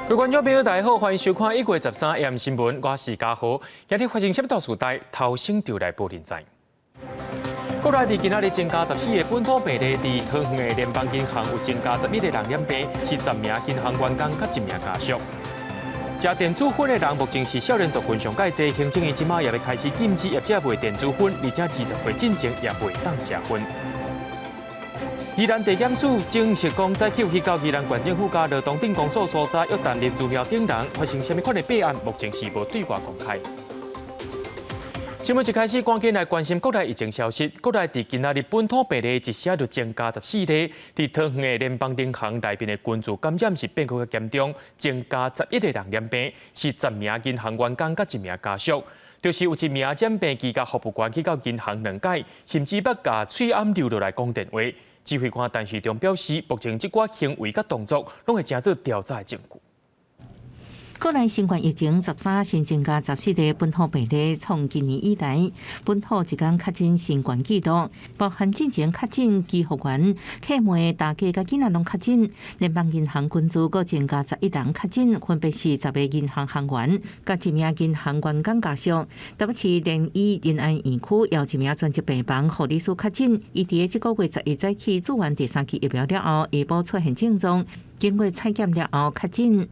各位觀眾朋友，大家好，歡迎收看1月13 AM 新聞，我是嘉豪。今日發生啥物大事代，頭先就來報恁知。國內佇今仔日增加14個本土病例，佇桃園的聯邦銀行有增加11個人染病，是10名銀行員工佮一名家屬。食電子薰的人目前是少年族群上蓋濟，行政院這馬也欲開始禁止業者賣電子薰，而且20歲進前也袂當食薰。宜蘭地檢署證實講，早起有去到宜蘭縣政府佮羅東鎮公所所在，約談林姿妙等人，發生啥物款的弊案，目前是無對外公開。新聞一開始，趕緊來關心國內疫情消息。國內佇今仔日本土病例一時就增加14例，佇桃園的聯邦銀行內面的群聚感染是變閣較嚴重，增加11個人染病，是10名銀行員工佮一名家屬。就是有一名染病居家服務員去到銀行兩擺，甚至捌共喙罨留落來講電話。指揮官陳時中表示，目前這寡行為佮動作，攏會成做調查的證據。國內新冠疫情13新增加14個本土病例，創今年以來本土一工確診新懸紀錄，包含進前確診機服員、客賣大家佮囡仔攏確診。聯邦銀行群組閣增加11人確診，分別是10個銀行行員佮一名銀行員工家屬。台北市聯醫仁安院區有一名專責病房護理師確診，伊佇這個月11早起注完第三劑疫苗了後，下晡出現症狀，經過採檢了後確診。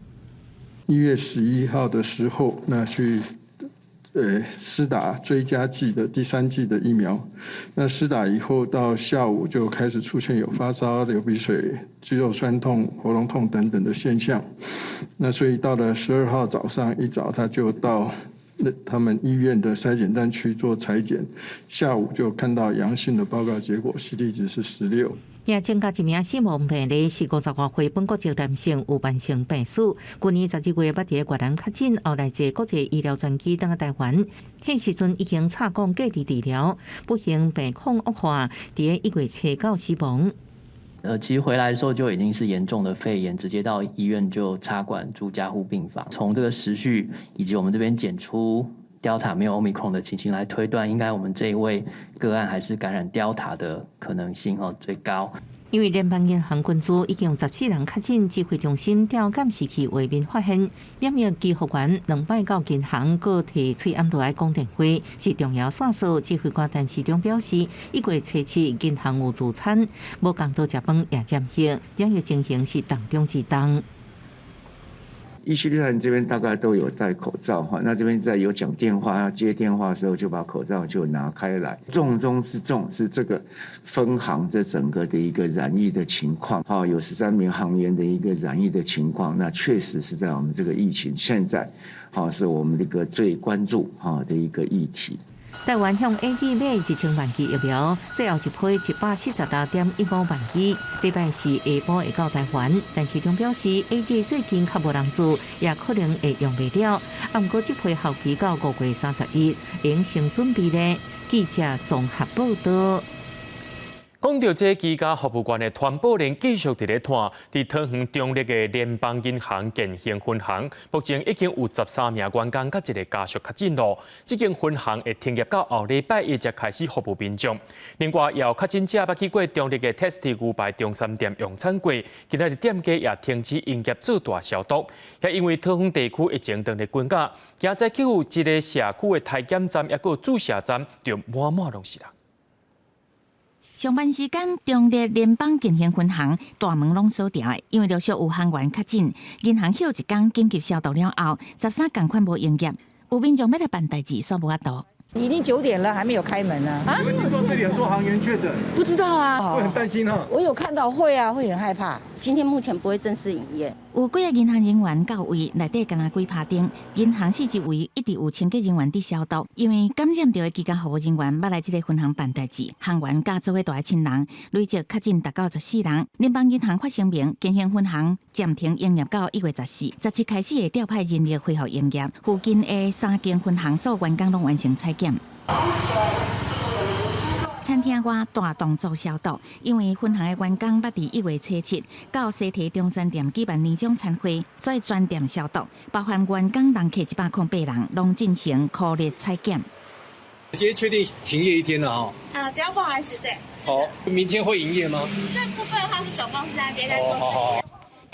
1月11號的時候，那去施打追加劑的第三劑的疫苗。那施打以後到下午就開始出現有發燒、流鼻水、肌肉痠痛、喉嚨痛等等的現象。那所以到了12號早上一早，他就到那他們醫院的篩檢站去做採檢，下午就看到陽性的報告結果，CT 值是16。也增加一名死亡病例，是55歲本國籍男性，有慢性病史。去年12月捌佇越南確診，後來坐國際醫療專機轉來台灣，彼時陣已經插管隔離治療，不幸病況惡化，佇1月7號死亡。其實回來的時候就已經是嚴重的肺炎，直接到醫院就插管住加護病房。從這個時序以及我們這邊檢出 Delta 沒有 Omicron 的情形來推斷，應該我們這一位個案還是感染 Delta 的可能性哦最高。因為聯邦銀行群組已經有14人確診，指揮中心調監視器畫面發現，兩名機服員兩擺到銀行閣提喙罨落來講電話，是重要線索。指揮官陳時中表示，1月7銀行有自餐，無仝桌食飯也染疫，染疫情形是重中之重。醫師團這邊大概都有戴口罩哈，那這邊在有講電話、接電話的時候就把口罩就拿開來。重中之重是這個分行這整個的一個染疫的情況，哈，有13名行員的一個染疫的情況，那確實是在我們這個疫情現在，哈，是我們這個最關注哈的一個議題。台灣向 AZ 買1000萬劑疫苗，最後一批176.15萬劑，禮拜四下晡會到台灣。陳時中表示，AZ 最近較無人做，也可能會用袂了。啊，毋過這批效期到5月31，應先準備咧。記者綜合報道。講到這居家服務員的傳播鏈繼續佇咧拖，佇桃園中壢的聯邦銀行建興分行，目前已經有13名員工佮一個家屬確診囉。這間分行會停業到後禮拜一才開始服務民眾。另外，也有確診者捌去過中壢的 Tasty 牛排中山店用餐過，今仔日店家也停止營業做大消毒。也因為桃園地區疫情當咧滾價，今早起有一个社區的篩檢站，抑閣有注射站，就滿滿攏是人。上班時間，中壢聯邦建興分行大門攏鎖牢的，因為陸續有行員確診，銀行歇一工緊急消毒了後，13仝款無營業，有民眾欲來辦代誌，煞無法度。已經9點了，還沒有開門呢。啊？聽說這裡很多行員確診？不知道啊。會很擔心哈。我有看到會啊，會很害怕。今天目前不會正式營業。有幾个銀行人員到位，內底敢若幾趴燈。銀行四周圍一直有清潔人員佇消毒，因為感染著的居家服務人員捌來這个分行辦代誌，行員佮做伙帶親人，累計確診達到14人。聯邦銀行發聲明，建興分行暫停營業到1月14，17開始會調派人力恢復營業。附近的三間分行所有員工攏完成採檢。餐廳外大動作消毒，因為分行的員工捌佇1月7到西提中山店舉辦年終餐會，所以全店消毒，包含員工人客108人，攏進行顆粒採檢。今天確定停業一天了哈？啊，比較不好意思，對。好，明天會營業嗎？這部分的話是總公司那邊在做。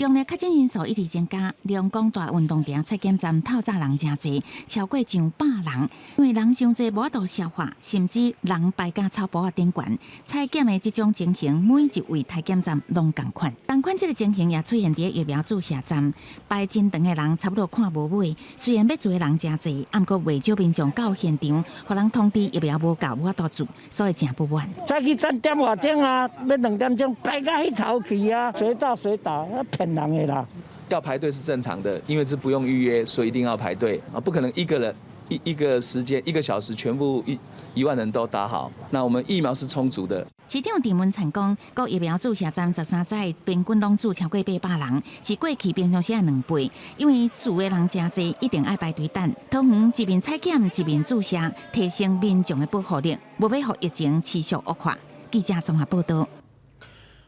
中坜確診人數一直增加，龍岡大運動場採檢站透早人誠濟，超過上百人。因為人傷濟，無法度消化，甚至人排甲草埔仔頂懸。採檢的這種情形，每一位採檢站攏仝款。仝款這个情形也出現佇疫苗注射站，排真長的人差不多看無尾。雖然欲注的人誠濟，毋過袂少民眾到現場，予人通知疫苗無夠，無法度注，所以誠不滿。早起等點外鐘啊，欲2點鐘排到彼頭去啊，隨到隨到，騙人的啦。要排隊是正常的，因為是不用預約，所以一定要排隊啊，不可能一個人一個時間一個小時全部1萬人都打好。那我們疫苗是充足的。市長鄭文燦講，各疫苗注射站13早平均攏注超過800人，是過去平常時的2倍。因為注的人誠濟，一定愛排隊等。桃園一面採檢，一面注射，提升民眾的保護力，無欲予疫情持續惡化。記者綜合報道。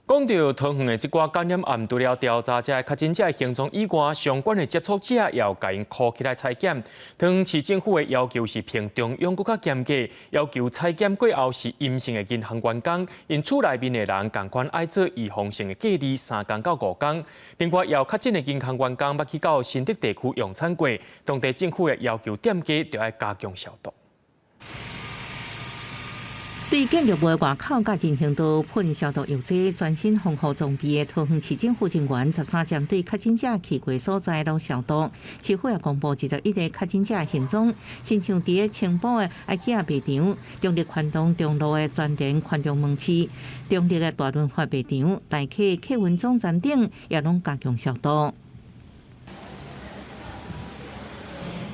講到桃園的這寡感染案，除了調查這確診者行蹤以外，相關的接觸者也有共𪜶 call 起來採檢。桃園市政府的要求是憑中央閣較嚴格，要求採檢過後是陰性的銀行員工，𪜶厝內面的人仝款愛做預防性的隔離3工到5工。另外，有確診的銀行員工捌去到新竹地區用餐過，當地政府的要求店家著愛加強消毒。對建築物外口佮人行道噴消毒藥劑，全身防護裝備的桃園市政府人員13針對確診者去過所在攏消毒。市府也公布21個確診者行蹤，親像佇咧青埔的 IKEA 賣場、中壢寬東中路的全聯寬中門市、中壢的大潤發賣場、大溪客運總站頂也攏加強消毒。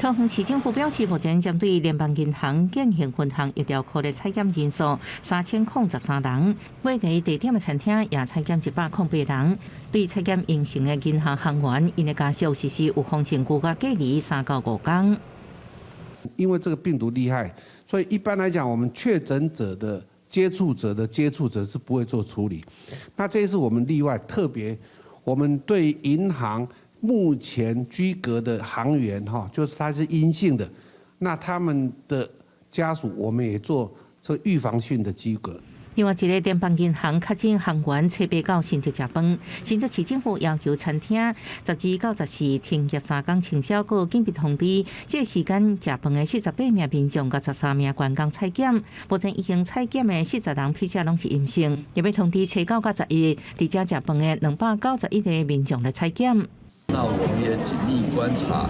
桃園市政府表示，目前針對聯邦銀行建行分行疫調科的採檢人數3013人，每个地點的餐廳也採檢108人。對採檢陰性的銀行行員，𪜶的家屬實施預防性居家隔離3到5工。因為這個病毒厲害，所以一般來講，我們確診者的接觸者的接觸者是不會做處理。那這一次我們例外，特別我們對銀行目前居隔的行員，哈，就是他是陰性的，那他們的家屬，我們也做這預防性的居隔。另外一個聯邦銀行確診行員冊八到新竹食飯，新竹市政府要求餐廳12到14停業3工清消，閣緊急通知，這個時間食飯的48名民眾佮13名員工採檢，目前已經採檢的40人 PCR 攏是陰性，也欲通知初九佮11佇遮食飯的291個民眾來採檢。那我們也緊密觀察，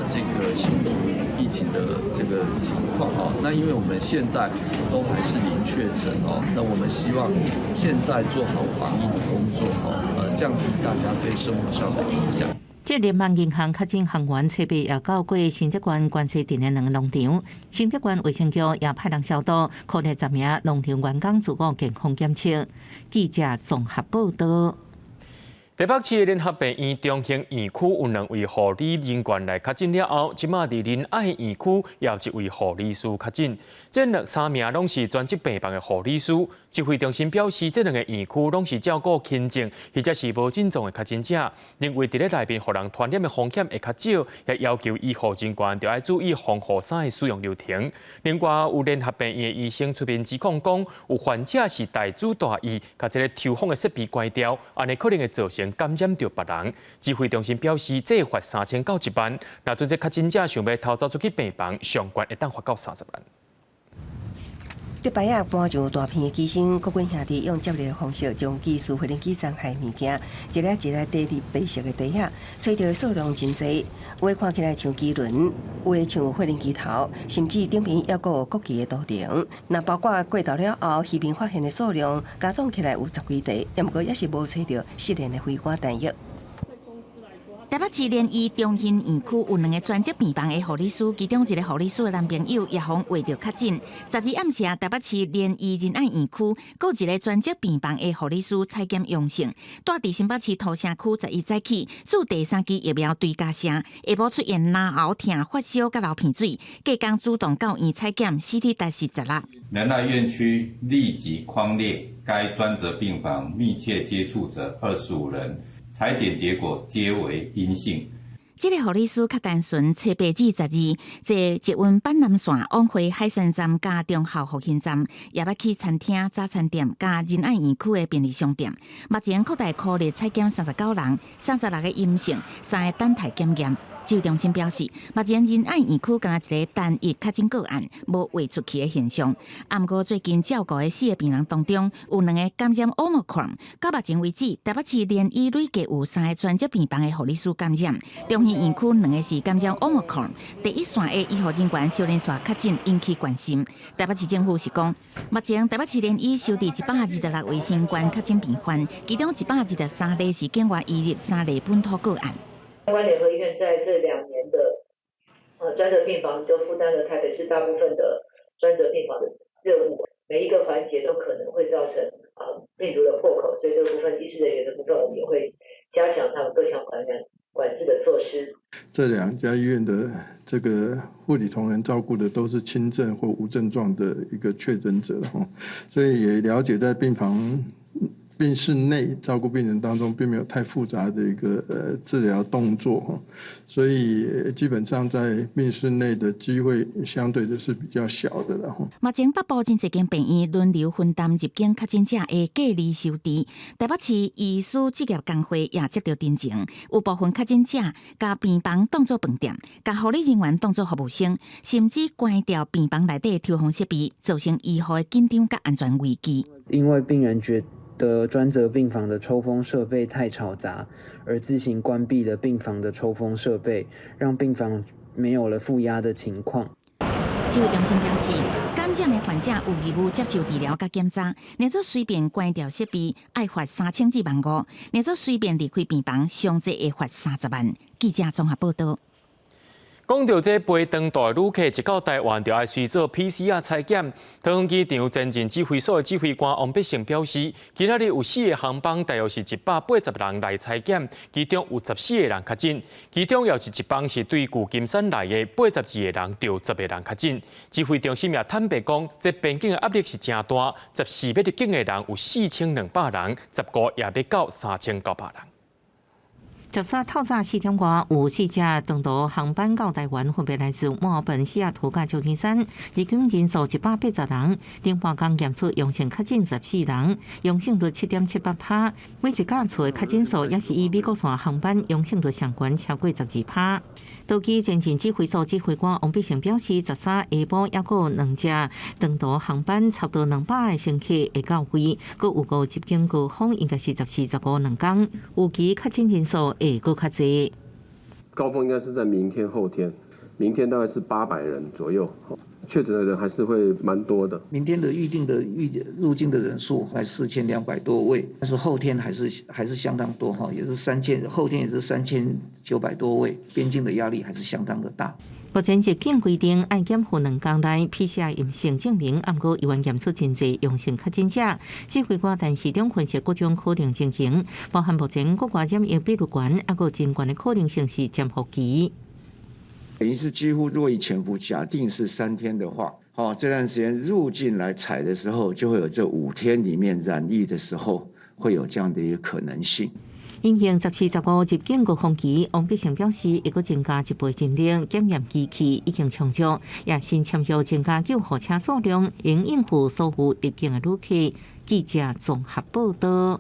這個新竹疫情的這個情況哦。那因為我們現在都還是零確診哦，那我們希望現在做好防疫的工作哦，降低大家對生活上的影響。這聯邦銀行確診行員冊八也到過新竹縣關西鎮的兩個農場，新竹縣衛生局也派人消毒，可能10名農場員工自我健康檢測。記者綜合報道。台北市的聯合病院中興院區有兩位護理人員來確診了後，這馬佇仁愛院區也有一位護理師確診。這兩三名攏是專職病房的護理師。指揮中心表示，這兩个院區攏是照顧輕症或者是無症狀的確診者，認為佇咧內面予人傳染的風險會較少，也要求醫護人員著愛注意防護衫的使用流程。另外，有聯合病院的醫生出面指控講，有患者是大主大意，共這个抽風的設備關掉，按呢可能會造成感染著別人。指揮中心表示，這會罰3000到1萬。若準這確診者想欲偷走出去病房，上懸會當罰到30萬。竹排仔搬上大片的機身，國軍兄弟用接力的方式將技術飛行機殘骸物件一粒一粒疊佇白色的地下，揣著的數量真濟，有的看起來像機輪，有的像飛行機頭，甚至頂面猶閣有國旗的圖騰。若包括過渡了後，漁民發現的數量加總起來有十幾塊，毋過猶是無揣著失聯的飛官彈藥。台北市聯醫中興院區有兩个專職病房的護理師，其中一个護理師的男朋友也予人懷著確診。12暗時，台北市聯醫仁愛院區閣一个專職病房的護理師採檢陽性，蹛佇新北市土城區11早起注第三劑疫苗追加劑，下晡出現咽喉疼、發燒佮流鼻水，隔工主動到院採檢，CT 值是16。仁愛院區立即匡列該專責病房密切接觸者25人。採檢結果皆為陰性。這个護理師較單純，初八至十二坐捷運板南線往回海山站佮忠孝復興站，也捌去餐廳、早餐店佮仁愛園區的便利商店。目前擴大顆粒採檢39人，36个陰性，三个等待檢驗。指揮中心表示，目前仁愛園區敢若一個單一確診個案，無畫出去的現象。啊，毋過最近照顧的四個病人當中，有兩个感染 Omicron。到目前為止，台北市聯醫累計有三个專責病房的護理師感染，中興院區兩个是感染 Omicron。第一線的醫護人員相連紲確診，引起關心。台北市政府是講，目前台北市聯醫收治126位新冠確診病患，其中123例是境外移入，三例本土個案。台灣聯合醫院在這2年的專責病房就負擔了台北市大部分的專責病房的任務，每一個環節都可能會造成病毒的破口，所以這個部分醫事人員的部分，我們也會加強他們各項感染管制的措施。這兩家醫院的這個護理同仁照顧的都是輕症或無症狀的一個確診者，所以也了解在病房病室內照顧病人當中，並沒有太複雜的一個治療動作，所以基本上在病室內的機會相對的是比較小的啦。目前北部真濟間病院輪流分擔入境確診者的隔離收治，台北市醫師職業工會也接著陳情，有部分確診者共病房當作飯店，共護理人員當作服務生，甚至關掉病房內底抽風設備，造成醫護的緊張佮安全危機。因為病人覺得專責病房的抽風設備太吵雜，而自行關閉了病房的抽風設備，讓病房沒有了負壓的情況。指揮中心表示，感染的患者有義務接受治療佮檢查，若做隨便關掉設備，愛罰3000至15,000；若做隨便離開病房，上濟會罰30萬。記者綜合報道。講到這飛長途的旅客，一到台灣就愛隨做 PCR 採檢。桃園機場前進指揮所的指揮官王必勝表示，今仔日有四个航班，大約是180人來採檢，其中有14個人確診，其中又是一班是對舊金山來的，82個人著10個人確診。指揮中心也坦白講，這邊境的壓力是誠大，14欲入境的人有4200人，15也欲到3900人。 13透早4點外，有四架長途航班到台灣，分別來自墨爾本、西雅圖佮舊金山。入境人數180人，頂半工驗出陽性確診14人，陽性率7.78%。每一架次的確診數也是以美國線航班陽性率上懸超過12%。桃機前進指揮所指揮官王必勝表示，13下晡猶閣有兩架長途航班，差不多200個乘客會到位，閣有五入境高峰，應該是14、15兩工，預期確診人數會閣較濟。高峰應該是在明天、後天，明天大概是800人左右，確診的人還是會蠻多的。明天的預定的預入境的人數還4200多位，但是後天還是相當多哈，也是三千，後天也是3900多位，邊境的壓力還是相當的大。目前入境規定愛檢附兩工內 PCR 陰性證明，毋過猶原驗出真濟陽性確診者。指揮官陳時中分析各種可能情形，包含目前國外染疫比率懸，抑閣真懸的可能性是潛伏期。等於是幾乎，如果以潛伏假定是3天的話，哦，這段時間入境來採的時候，就會有這5天裡面染疫的時候，會有這樣的一個可能性。因應14、15入境高峰期，王必勝表示，會閣增加一倍人力檢驗機器已經充足，也新簽約增加救護車數量，應應付所有入境的旅客。記者綜合報道。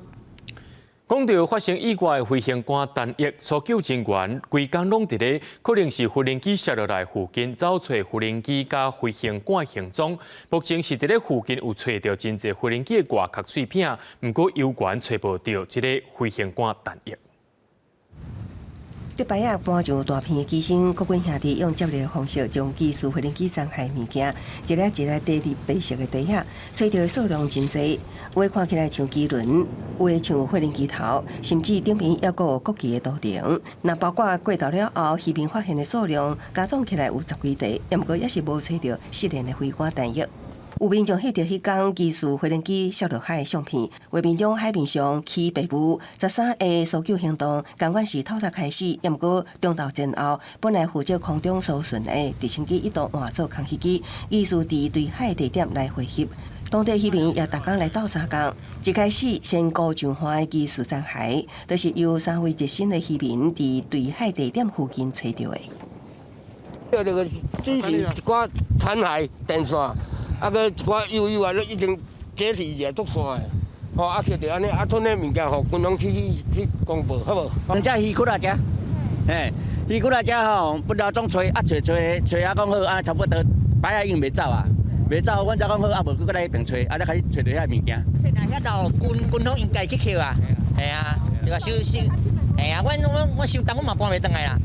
講到發生意外的飛行官陳毅，搜救人員規工攏佇咧，可能是無人機摔落來附近走揣無人機佮飛行官行蹤。目前是佇咧附近有揣著真濟無人機的外殼碎片，毋過猶原揣無著這个飛行官陳毅。德擺仔搬上大片的機身，國軍兄弟用接力的方式將技術飛行機殘骸物件，一粒一粒疊佇白色的地下，揣著的數量真濟，有的看起來像機輪，有的像飛行機頭，甚至頂面猶閣有國旗的圖騰。若包括過頭了後，漁民發現的數量加總起來有十幾塊，猶毋過猶是無揣著失聯的飛官陳毅。有民眾翕著彼工疑似飛行機摔落海的相片，畫面中海面上起白霧。13个搜救行動，仝款是透早開始，猶毋過中晝前後，本來負責空中搜尋的直升機一度換做空飛機，疑似佇對海地點來回翕。當地漁民也逐工來鬥相共。一開始先顧上岸的機師殘骸，就是由三位熱心的漁民佇對海地點附近揣著的。這個只是一寡殘骸電線，啊閣一寡幼幼啊，都已經解體者足散的。吼，啊，就著按呢，啊，賰彼物件，予軍方去去去公布，好無？兩隻魚骨來食，嘿，魚骨來食吼，不老總揣，啊揣揣揣啊，講好，啊差不多，擺啊已經袂走啊，袂走，阮才講好，啊無閣閣來彼邊揣，啊才開始揣著遐物件。遐就軍軍方應該去抾啊，係啊，你話收收，係啊，阮阮阮收當，阮嘛搬袂轉來啦。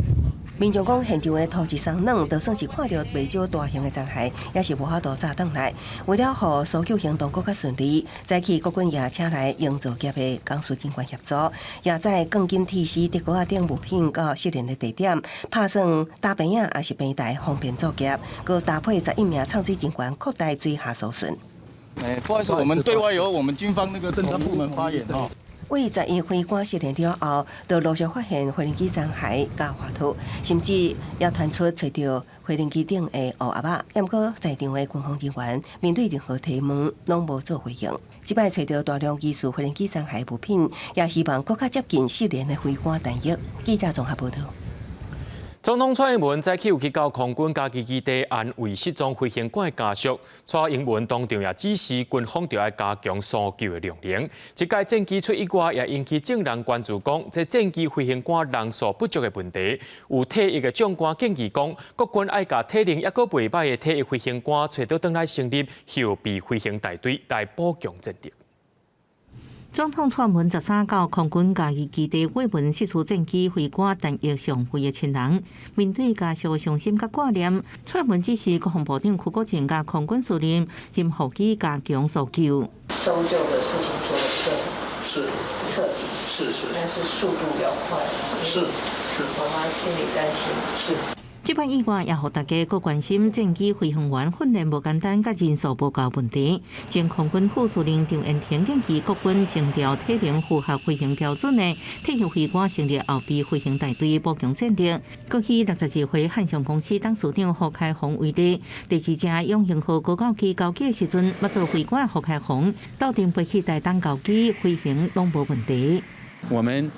民眾講，現場的土質鬆軟，就算是看著袂少大型的殘骸，也是無法度紮轉來。為了予搜救行動閣較順利，早起國軍也請來營造業的工事人員協助，也載鋼筋、鐵絲、竹篙仔等物品到失聯的地點，拍算搭棚仔抑是平台方便作業，閣搭配11名泅水人員擴大水下搜尋。欸，不好意思，我們對外由我們軍方那個政策部門發言哦。為11飛官失聯了後，就陸續發現飛行機殘骸佮滑脫，甚至也傳出揣著飛行機頂的烏鴨仔。毋過在場的軍方人員面對任何提問，攏無做回應。這擺揣著大量疑似飛行機殘骸物品，也希望閣較接近失聯的飛官彈藥。記者綜合報導。總統蔡英文早起有去到空軍嘉義基地安慰失蹤飛行官的家屬。蔡英文當場也指示軍方著愛加強搜救的量能。這擺戰機出意外，也引起眾人關注，講這戰機飛行官人數不足的問題。有退役的將官建議講，國軍愛共體能猶閣袂䆀的退役飛行官揣倒轉來成立後備飛行大隊來補強戰力。總統蔡英文13到空軍嘉義基地慰問失事戰機飛官陳奕上尉的親人，面對家屬的傷心佮掛念，蔡英文指示國防部長邱國正佮空軍司令邢厚基加強搜救。搜救的事情做得更是徹底，是是，但是速度要快，是是，媽媽心裡擔心，是。這擺意外也予大家閣關心戰機飛行員訓練無簡單，佮人數無夠問題。前空軍副司令張延廷建議國軍徵調體能符合飛行標準的退役飛官成立後備飛行大隊，補強戰力。過去62歲漢翔公司董事長胡開宏為例，第二隻永興號高教機交機的時陣，捌做飛官的胡開宏鬥陣飛去台東交機飛行攏無問題。我們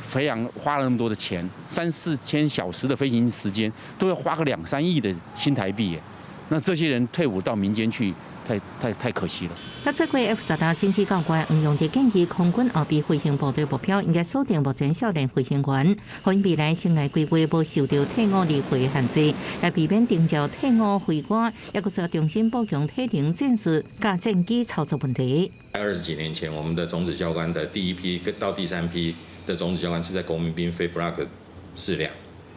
培養花了那麼多的錢，三四千小時的飛行時間，都要花個兩三億的新台幣，那這些人退伍到民間去，太太太可惜了。那這過 F 十六戰機教官黃榮哲建議，空軍後備飛行部隊目標應該鎖定目前少年飛行員，予𪜶未來生涯規劃無受著退伍年歲的限制，來避免徵召退伍飛官，猶閣需要重新補強體能戰術佮戰機操作問題。 20幾年前，我們的種子教官的第一批到第三批的種子教官是在國民兵飛 Block 42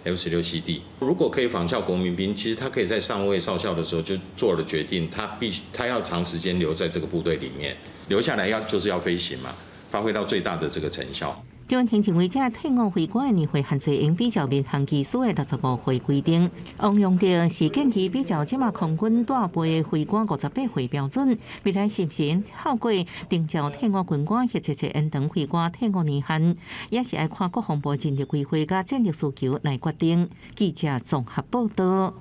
F-16CD。如果可以仿效國民兵，其實他可以在上尉少校的時候就做了決定，他必須他要長時間留在這個部隊裡面，留下來要就是要飛行嘛，發揮到最大的這個成效。張延廷認為，這退伍飛官的年歲限制應比照民航機師的65歲規定。王榮德是建議比照這馬空軍帶備飛官58歲標準，未來是毋是透過徵召退伍軍官或者是延長飛官退伍年限，也是愛看國防部人力規劃佮戰力需求來決定。記者綜合報導。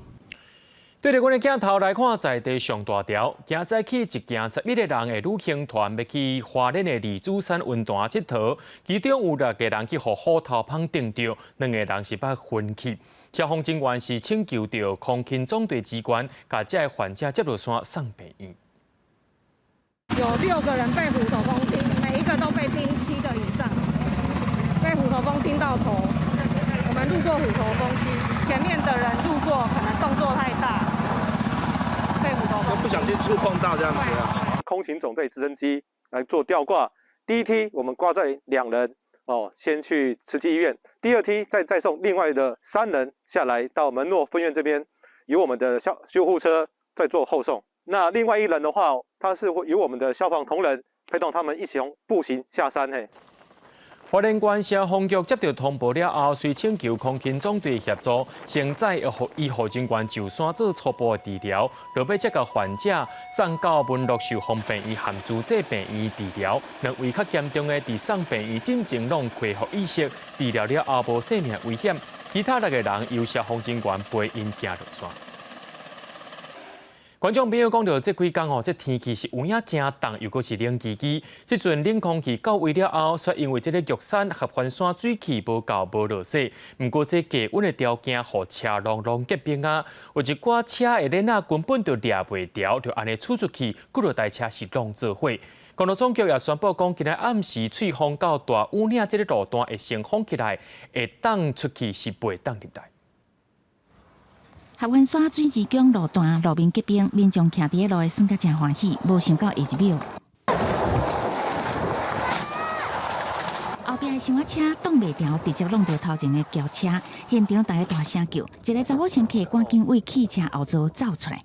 對著阮的鏡頭來看，在地上大條，今早起一行11個人的旅行團欲去花蓮的呂祖山溫泉𨑨迌，其中有六個人去予虎頭蜂叮著，兩個人是捌昏去。消防人員是請求著空勤總隊支援，共這个患者接落山送病院。有六個人被虎頭蜂叮，每一個都被叮7個以上，被虎頭蜂叮到頭。我們路過虎頭蜂區，前面的人路過可能動作太大。不小心觸碰到這樣子啊！空勤總隊直升機來做吊掛，第一梯我們掛載兩人哦，先去慈濟醫院；第二梯再載送另外的三人下來到門諾分院這邊，由我們的消救護車再做後送。那另外一人的話，他是會由我們的消防同仁陪同他們一起用步行下山嘿。花蓮縣消防局接到通報了後，隨請求空勤總隊協助，先載醫護人員上山做初步的治療，落尾才共患者送到門諾壽豐病院和諸暨病院治療。兩位較嚴重的，佇送病院進前攏恢復意識，治療了後無生命危險。其他六個人由消防人員陪𪜶行落山。觀眾朋友講著這幾工哦，這天氣是有影誠凍，又閣是冷吱吱。這陣冷空氣到位了後，卻因為這個玉山合歡山水氣無夠無落雪。毋過這低溫的條件，予車攏攏結冰啊！有一寡車的鏈仔根本就掠袂牢，就按呢竄出去，幾落台車是攏做伙。公路總局也宣布講，今仔暗時翠峰到大武嶺這个路段會先封起來，會當出去是袂當入來。合歡山水之宮路段路面結冰，民眾徛佇咧路的耍甲誠歡喜，無想到下一秒，後壁的小車擋袂牢，直接挵著頭前的轎車，現場大家大聲叫，一个查某乘客趕緊對汽車後座走出來。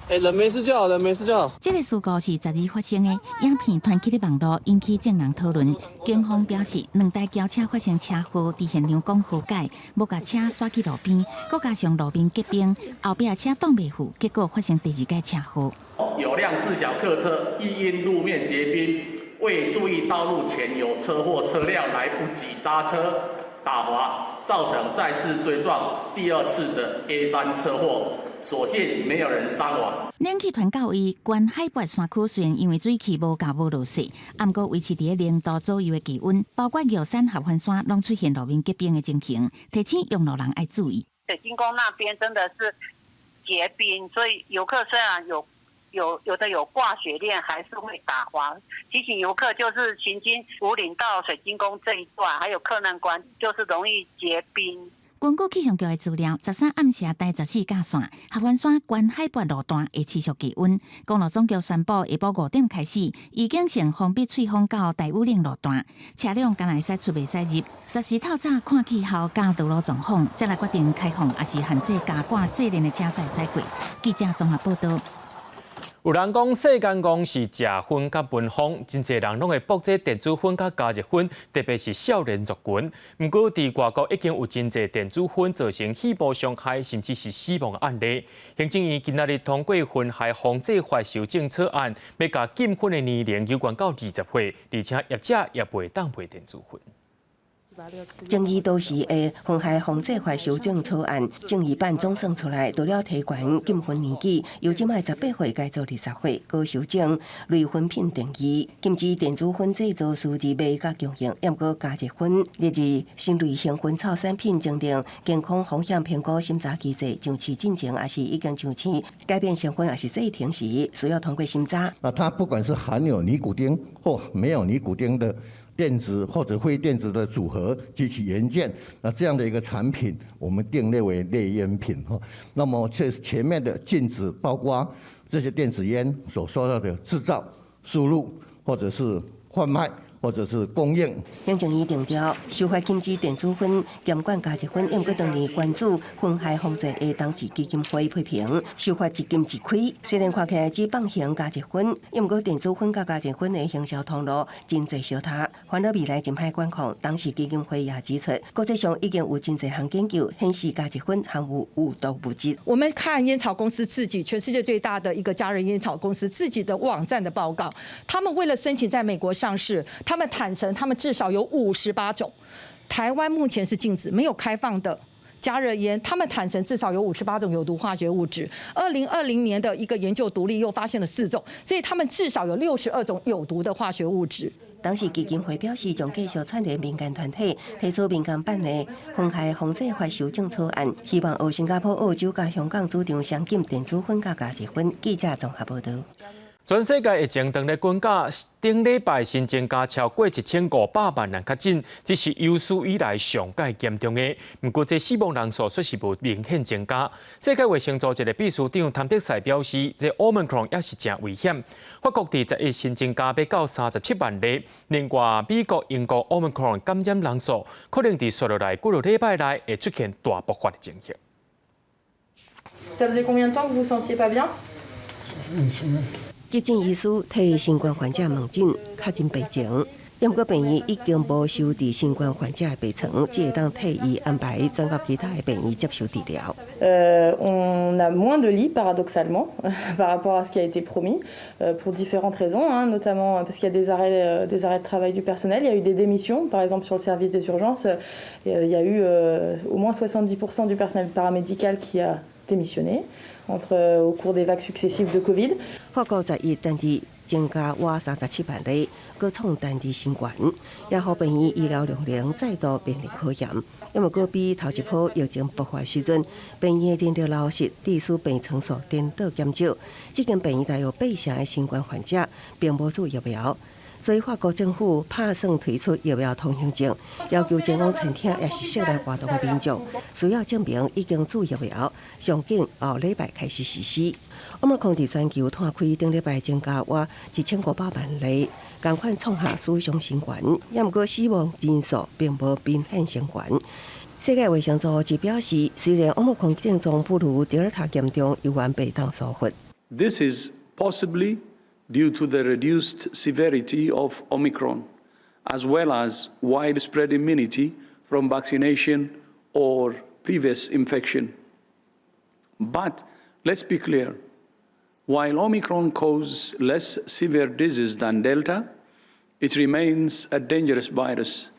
欸，人沒事就好，人沒事就好。這个事故是12發生的，影片傳去咧網路，引起眾人討論。警方表示，兩台轎車發生車禍，佇現場講和解，無共車徙去路邊，閣加上路面結冰，後壁的車擋袂住，結果發生第二擺車禍。有輛自小客車亦因路面結冰，未注意道路前有車禍車輛來不及剎車打滑，造成再次追撞第二次的 A3 車禍。所幸沒有人傷亡。冷氣團到位，懸海拔山區雖然因為水汽無夠無落雪，毋過維持佇咧0度左右的氣溫，包括玉山合歡山攏出現路面結冰的情形，提醒用路人愛注意。水晶宮那邊真的是結冰，所以遊客雖然有的有掛雪鏈，還是會打滑。提醒遊客就是行經武嶺到水晶宮這一段，還有克難關，就是容易結冰。根據氣象局的資料，13暗時台14甲線合歡山懸海拔路段會持續低溫。公路總局宣布，下晡5點開始，已經先封閉翠峰到大武嶺路段，車輛敢若會使出袂使入。十時透早看氣候佮道路狀況，才來決定開放抑是限制加掛細鏈的車載駛過。記者綜合報道。有人講世間講是食薰佮聞風，真濟人攏會搏這電子薰佮加熱薰，特別是少年族群。毋過佇外國已經有真濟電子薰造成肺部傷害，甚至是死亡的案例。行政院今仔日通過薰害防制法修正草案，欲共禁薰的年齡延懸到20歲，而且業者也袂當賣電子薰。爭議多時的薰害防制法修正草案，正義版總算出來，除了提懸禁薰年紀，由這擺18歲改做20歲，閣修正類薰品定義，禁止電子薰製造、輸入、賣佮供應，毋過加熱薰列入新類型薰草產品徵定健康風險評估審查機制上市進前，抑是已經上市改變身份，抑是制程時，需要通過審查。那它不管是含有尼古丁或沒有尼古丁的電子或者非電子的組合及其元件，那這樣的一個產品，我們定列為類菸品哈。那麼這前面的禁止包括這些電子菸所說到的製造、輸入或者是販賣。或者是供應。行政院定調，修法禁止電子薰，嚴管加熱薰，毋過當年關注薰害防制的董事基金會批評，修法一禁一開，雖然看起來只放行加熱薰，毋過電子薰佮加熱薰的行銷通路真濟相疊，煩惱未來真歹管控。董事基金會也指出，國際上已經有真濟項研究顯示加熱薰含有有毒物質。我們看菸草公司自己，全世界最大的一個加熱菸草公司自己的網站的報告，他們為了申請在美國上市，他們坦承，他們至少有58種。台灣目前是禁止、沒有開放的加熱煙，他們坦承至少有五十八種有毒化學物質。2020年的一個研究獨立又發現了4種，所以他們至少有62種有毒的化學物質。當時基金會表示，將繼續串聯民間團體提出民間版的薰害防制法修正草案，希望學新加坡、澳洲佮香港主張雙禁電子薰佮加熱薰。記者綜合報道。全世界疫情當咧滾價，頂禮拜新增加超過1500萬人確診，這是有史以來上蓋嚴重的。毋過，這死亡人數卻是無明顯增加。世界衛生組織的秘書長譚德塞表示，這 Omicron 也是誠危險。法國佇11新增加欲到37萬例，另外美國、英國 Omicron 感染人數可能佇紲落來幾個禮拜內會出現大爆發的情形。 Ça faisait combien de temps que vous vous sentiez pas bien？急診醫師替新冠患者問診，確診病情。毋過病院已經無收治新冠患者的病床，只會當替伊安排轉到其他的病院接受治療。 On a moins de lits, paradoxalement, par rapport à ce qui a été promis, pour différentes raisons, hein, notamment parce qu'il y a des arrêts de travail du personnel. Il y a eu des démissions, par exemple sur le service des urgences, il y a eu au moins 70% du personnel paramédical qui a Démissionné entre au cours des vagues successives de Covid。法國11單日增加倚37萬例，閣創單日新懸，也予病院醫療量能再度面臨考驗。因為閣比頭一波疫情爆發時陣，病院的人力流失，致使病床數顛倒減少。這間病院大約八成的新冠患者並無注疫苗，所以法國政府拍算推出疫苗通行證，要求前往餐廳抑是室內活動的民眾需要證明已經注疫苗，上緊後禮拜開始實施。奧密克戎佇全球湠開，頂禮拜增加倚1500萬例，仝款創下史上新懸。也毋過死亡人數並無明顯升懸。世界衛生組織表示，雖然奧密克戎症狀不如德爾塔嚴重，猶原袂當疏忽。 This is possibly due to the reduced severity of Omicron, as well as widespread immunity from vaccination or previous infection. But let's be clear. While Omicron causes less severe disease than Delta, it remains a dangerous virus,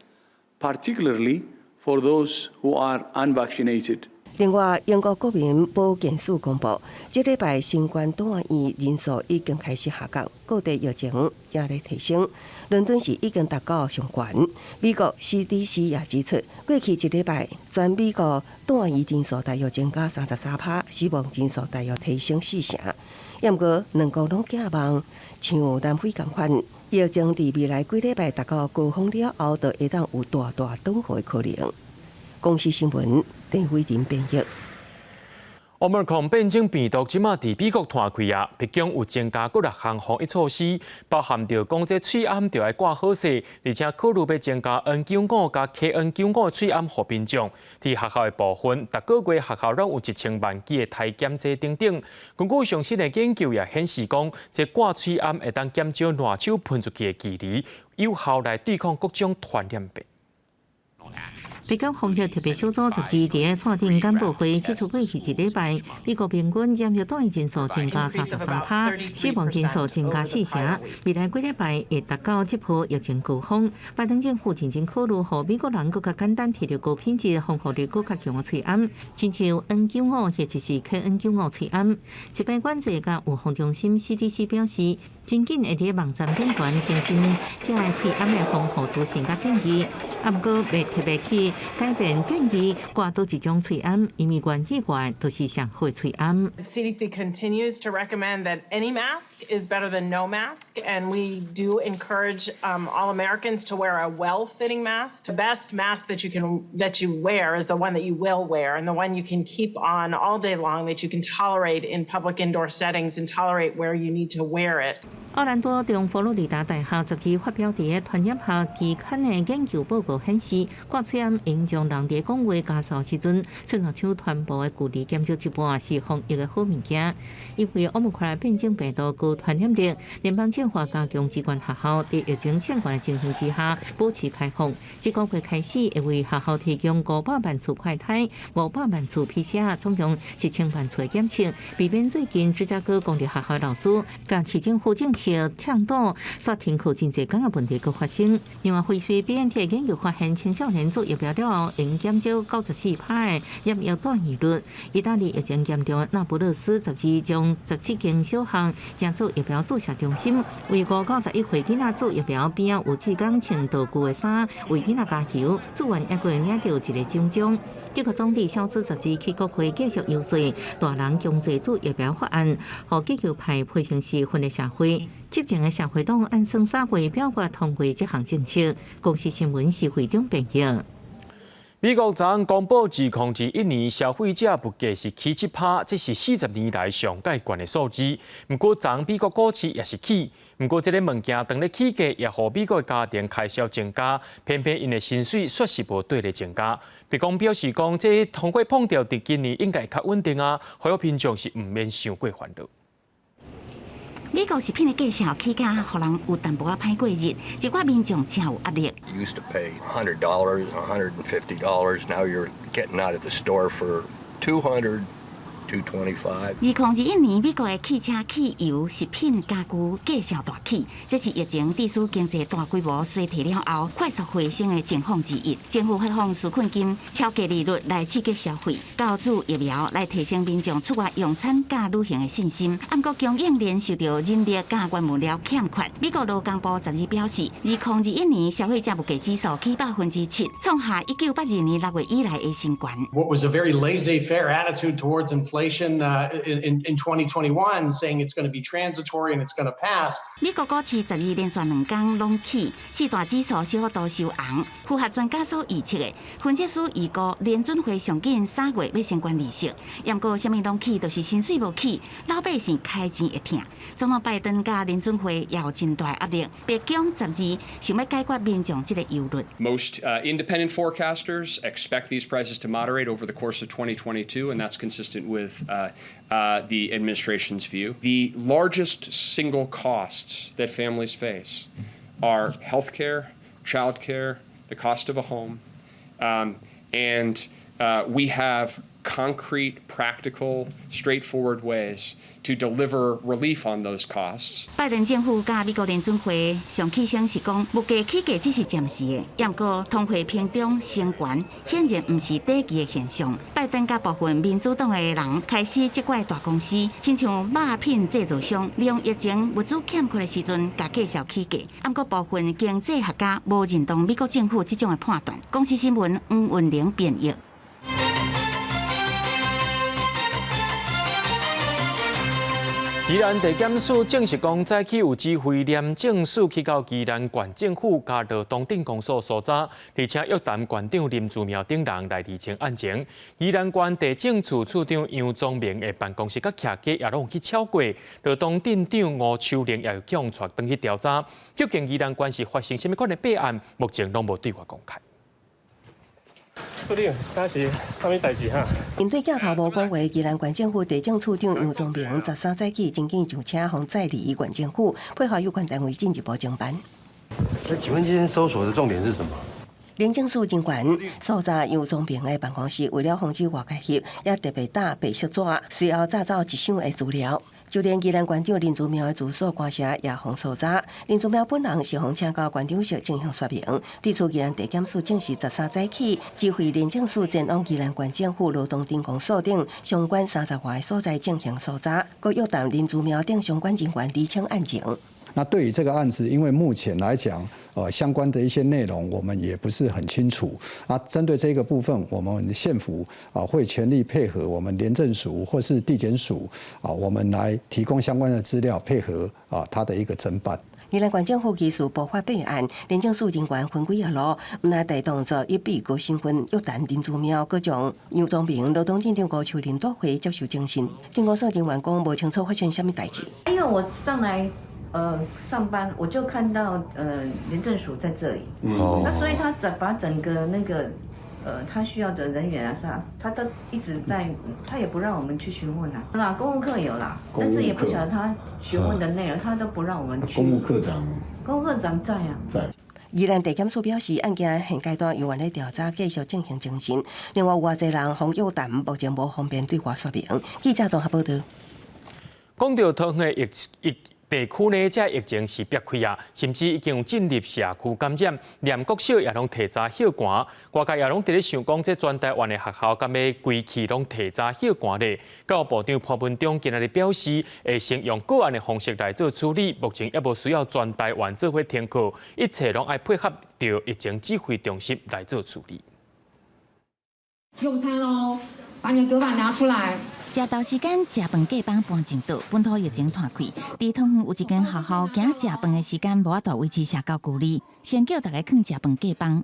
particularly for those who are unvaccinated. 另外，英國國民保健署公布，這禮拜新冠住院人數已經開始下降，各地疫情也咧提升。倫敦市已經達到上懸。美國 CDC 也指出，過去一禮拜全美國住院人數大約增加33%，死亡人數大約提升四成。也毋過，兩國攏寄望像南非仝款，疫情佇未來幾禮拜達到高峰了後，就會當有大大轉好的可能。公視新聞鄭偉仁編譯。奧密克戎變種病毒這馬佇美國湠開啊，白宮有增加幾若項防疫措施，包含著講這喙罨著愛掛好勢，而且考慮欲增加 N95佮 KN95的喙罨予民眾。佇學校的部分，逐個月學校攏有1000萬支的篩檢劑等等。根據上新的研究也顯示講，這掛喙罨會當減少瀾手噴出去的距離，有效來對抗各種傳染病。白宮防疫特別小組12佇咧線頂簡報會指出，過去一禮拜，美國平均染疫住院人數增加33%，死亡人數增加四成。未來幾禮拜會達到這波疫情高峰。拜登政府認真考慮，予美國人閣較簡單提著高品質、防護力閣較強的喙罨，親像 N95或者是 KN95喙罨。疾病管制佮預防中心 CDC 表示，真緊會佇網站頂懸更新這个喙罨的防護資訊佮建議，啊，毋過袂特別去改變建議掛佗一種喙罨，因為願意掛都是上好的喙罨。 CDC continues to recommend that any mask is better than no mask, and we do encourage all Americans to wear a well-fitting mask. The best mask that you wear is the one that you will wear, and the one you can keep on all day long, that you can tolerate in public indoor settings and tolerate where you need to wear it. 奧蘭多中佛羅里達大學12發表佇傳染學期刊的研究報告顯示，掛喙罨會將人佇講話咳嗽時陣，喙瀾手傳播的距離減少一半，是防疫的好物件。因為奧密克戎變種病毒高傳染力，聯邦政府加強支援學校，佇疫情欠懸的情形之下，保持開放。這個月開始會為學校提供500萬次快篩、500萬次 PCR，總共1000萬次的檢測，避免最近芝加哥公立學校老師佮市政府政策倡導煞停課真濟工的問題閣發生。另外，輝瑞 BNT 研究發現，青少年注疫苗了後，會減少94%的染疫住院率。意大利疫情嚴重的那不勒斯12將17間小學成做疫苗注射中心，為5到11歲囡仔注疫苗，邊仔有志工穿道具的衫為囡仔加油，注完猶閣會領著一个獎章。德國總理蕭茲12去國會繼續遊說大人強制注疫苗法案，予極右派批評是分裂社會。執政的社會黨按算3月表決通過這項政策。公視新聞是會長編譯。美國昨昏公布，2021年消費者物價是起7%，這是40年來上蓋懸的數字。毋過，昨昏美國股市也是起，毋過這个物件當咧起價，也予美國家庭開銷增加，偏偏𪜶的薪水卻是無綴咧增加。白宮表示講，這通貨膨脹佇今年應該會較穩定啊，予民眾是毋免傷過煩惱。美國食品的價數起價，予人有淡薄仔歹過日，一寡民眾誠有壓力。 You used to pay $100, $150. Now you're getting out of the store for 200, 225. 2021年，美國的汽車、汽油、食品、家具價數大起，這是疫情致使經濟大規模衰退了後快速回升的情況之一。政府發放紓困金、超低利率來刺激消費，購注疫苗來提升民眾出外用餐佮旅行的信心。毋過供應鏈受著人力佮原物料欠缺。美國勞工部12表示，2021年消費者物價指數起7%，創下1982年6月以來的新高。 What was a very laissez-faire attitude towards inflation in 2021, saying it's going to be transitory and it's going to pass. 美國股市12連續兩工攏起，四大指數小幅度收紅，符合專家所預測的。分析師預估聯準會上緊3月欲升懸利息，毋過啥物攏起，就是薪水無起，老百姓開錢會疼。總統拜登佮聯準會也有真大壓力，白宮12想欲解決民眾這個憂慮。 Most independent forecasters expect these prices to moderate over the course of 2022, and that's consistent with the administration's view. The largest single costs that families face are health care, child care, the cost of a home, and we have concrete, practical, straightforward ways to deliver relief on those costs. 拜登政府佮美國聯準會上起先是講，物價起價只是暫時的，毋過通貨膨脹升懸顯然毋是短期的現象。拜登佮部分民主黨的人開始責怪大公司，親像肉品製造商利用疫情物資欠缺的時陣，共繼續起價。毋過部分經濟學家無認同美國政府這種的判斷。公視新聞黃文玲編譯。宜蘭地檢署證實講，早起有指揮廉政署去到宜蘭縣政府佮羅東鎮公所搜查，而且約談縣長林姿妙等人來釐清案情。宜蘭縣地政處處長楊宗明的辦公室佮徛家也攏去抄過，羅東鎮長吳秋玲也有予人帶轉去調查。究竟宜蘭縣是發生啥物款的弊案，目前攏無對外公開。處理，啥是啥物代誌哈？面對鏡頭無講話，宜蘭縣政府地政處長楊宗明13早起真緊上車，予載離縣政府，配合有關單位進一步偵辦。那請問今天搜索的重點是什麼？廉政署人員搜查楊宗明的辦公室，為了防止外界翕，也特別帶白色紙，隨後載走一箱的資料。就連宜蘭縣長林姿妙的住所官舍也予搜查。林姿妙本人是予請到縣長室進行說明。對此，宜蘭地檢署證實13早起指揮廉政署前往宜蘭縣政府羅東鎮公所等相關30外个所在進行搜查，閣約談林姿妙等相關人員釐清案情。那對於這個案子，因為目前來講，相關的一些內容我們也不是很清楚。啊，針對這個部分，我們縣府啊會全力配合我們廉政署或是地檢署啊，我們來提供相關的資料，配合啊他的一個偵辦。宜蘭縣政府疑似不法弊案，廉政署人員分幾仔路，毋但帶動作以被告身份約談林姿妙，閣將楊宗明、羅東鎮長吳秋玲帶回接受偵訊。鎮公所人員講無清楚發生啥物代誌。因為我上來上班，我就看到廉政署在這裡，那所以他整把整個那個他需要的人員啊啥，他都一直在，他也不讓我們去詢問啊。那公務課有啦，但是也不曉得他詢問的內容，他都不讓我們去。公務課長，公務課長在啊。在。宜蘭地檢署表示，案件現階段猶原咧調查，繼續進行偵訊。另外有偌濟人予約談，目前無方便對外說明。記者綜合報道。講到桃園的疫疫地區呢，這疫情是煏開啊，甚至已經有進入社區感染，連國小也攏提早歇寒，外界也攏佇咧想講，這全台灣的學校敢欲規氣攏提早歇寒咧？教育部長潘文忠今仔日表示，會先用個案的方式來做處理，目前猶無需要全台灣做伙停課，一切攏愛配合著疫情指揮中心來做處理。用餐囉，把你的隔板拿出來。食晝時間，食飯隔板搬進桌，本土疫情湠開。佇桃園有一間學校，驚食飯的時間無法度維持社交距離，先叫大家囥食飯隔板。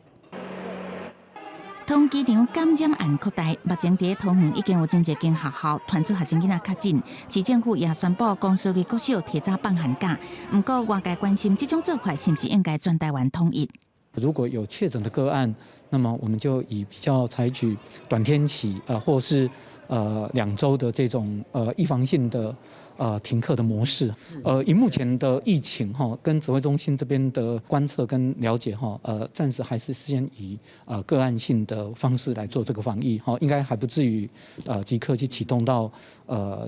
桃園機場感染案擴大，目前佇桃園已經有真濟間學校傳出學生囡仔確診，市政府也宣布公私立國小提早放寒假。毋過外界關心這種做法是毋是應該全台灣統一？如果有確診的個案，那麼我們就以比較採取短天期，或是2周的這種預防性的停課的模式。以目前的疫情哈，跟指揮中心這邊的觀測跟了解哈，暫時還是先以個案性的方式來做這個防疫，哈，應該還不至於即刻去啟動到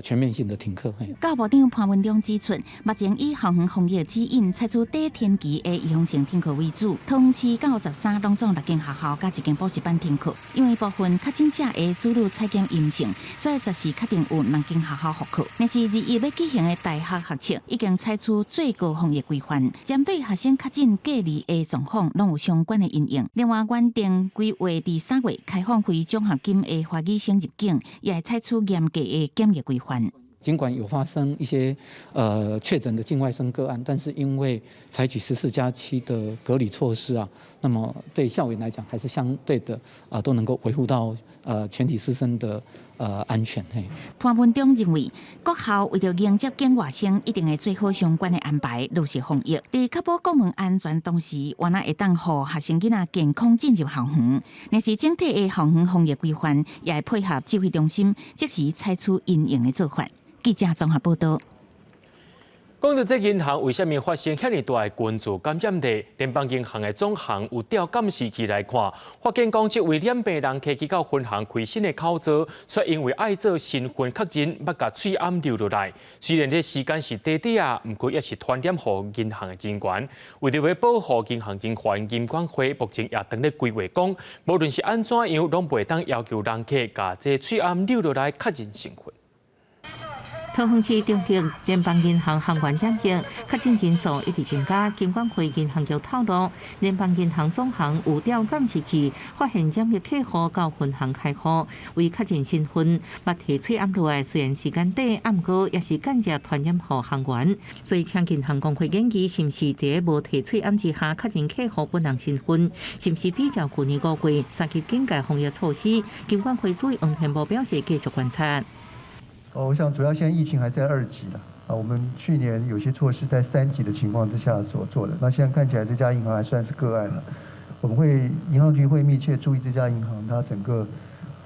全面性的停課。教育部長潘文忠指出，目前以校園防疫指引採取短天期的預防性停課為主，桃園市到13攏總六間學校佮一間補習班停課，因為部分確診者的子女採檢陰性，所以暫時確定有兩間學校復課。若是21欲舉行的大學學測，已經採取最高防疫規範，針對學生確診隔離的狀況，攏有相關的因應。另外，原定規劃佇3月開放非獎學金的華語生入境，也會採取嚴格的檢疫規範。儘管有發生一些確診的境外生個案，但是因為採取14加7的隔離措施啊，那麼對校園來講還是相對的啊，都能夠維護到全體師生的安全。嘿，潘文忠認為，各校為著迎接境外生，一定會做好相關的安排，落實防疫，佇確保國門安全同時，嘛會當予學生囡仔健康進入校園。若是整體的校園防疫規範，也會配合指揮中心，即時採取因應的做法。記者綜合報道。講到這銀行為啥物發生遐爾大的群聚感染率？聯邦銀行的總行有調監視器來看，發現講這位染病人客去到分行開新的口座，卻因為愛做身份確認，捌共喙罨留落來。雖然這時間是短短啊，毋過也是傳染予銀行的人員。為著欲保護銀行人員，金管會目前也當咧規劃講，無論是按怎樣，攏袂當要求人客共這喙罨留落來確認身份。桃園市中壢聯邦銀行行員染疫，確診人數一直增加。金管會銀行局透露，聯邦銀行總行有調監視器，發現染疫客戶到分行開戶，為確認身份，捌提喙罨落來。雖然時間短，毋過也是間接傳染予行員。所以，請銀行公會研究是毋是佇無提喙罨之下確認客戶本人身份，是毋是比照舊年5月三級警戒防疫措施？金管會主委黃天牧表示繼續觀察。哦，我想主要現在疫情還在2級的啊，我們去年有些措施在3級的情況之下所做的，那現在看起來這家銀行還算是個案了。我們會銀行局會密切注意這家銀行它整個